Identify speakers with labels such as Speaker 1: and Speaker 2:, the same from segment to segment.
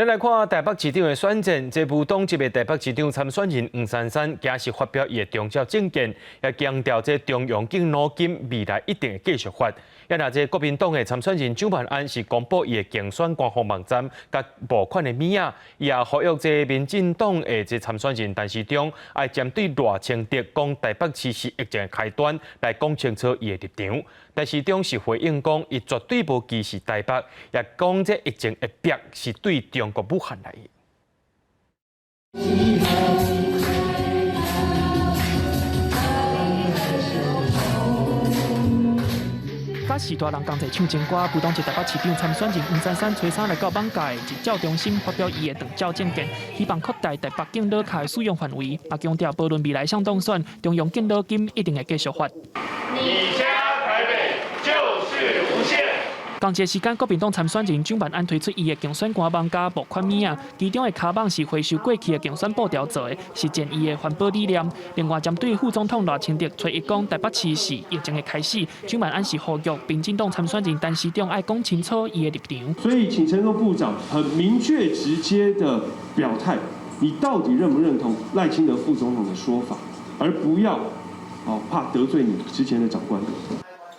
Speaker 1: 咱來看台北市長的選戰，這無黨籍的台北市長參選人黃珊珊，今日發表伊的長照政見，也強調這中央敬老金未來一定會繼續發。也若這國民黨的參選人蔣萬安是公布伊的競選官方網站佮募款的物仔，伊也呼籲這民進黨的這參選人陳時中，愛針對賴清德講台北市是疫情的開端來講清楚伊的立場。陳時中是回應講，伊絕對無歧視台北，也講這疫情會逼是對中國武漢來的。
Speaker 2: 佮序大人仝齊唱情歌，無黨籍台北市長參選人黃珊珊初三來到網界日照中心發表伊的長照政見，希望擴大台北敬老卡的使用範圍，也強調無論未來誰當選，中央敬老金一定會繼續發。
Speaker 3: 你家台北就是無限。
Speaker 2: 仝一个時間，國民黨參選人蔣萬安推出伊的競選官網佮募款物仔，其中的跤網是回收過去的競選布條做的，實踐伊的環保理念。另外，針對副總統賴清德初一講台北市是疫情的開始，蔣萬安是呼籲民進黨參選人陳時中愛講清楚伊的立場。
Speaker 4: 所以，請陳時中部長很明確直接的表態，你到底認不認同賴清德副總統的說法，而不要怕得罪你之前的長官。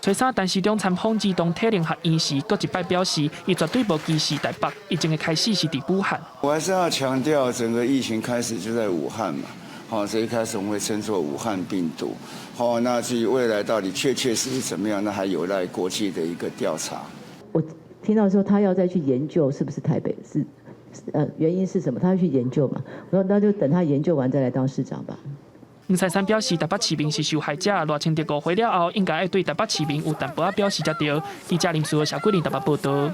Speaker 2: 初三，陳時中參訪兒童體能學院時，閣一擺表示，伊絕對無歧視台北，疫情的開始是佇武漢。
Speaker 5: 我還是要強調，整個疫情開始就在武漢嘛，好，所以一開始我們會稱作武漢病毒。好，那至於未來到底確切是怎麼樣，那還有賴國際的一個調查。
Speaker 6: 我聽到說他要再去研究是不是台北是，原因是什麼？他要去研究嘛？我說那就等他研究完再來當市長吧。
Speaker 2: 黃珊珊表示，台北市民是受害者，賴清德誤會了後，應該愛對台北市民有淡薄仔表示才對。記者林書豪、謝桂林台北報道。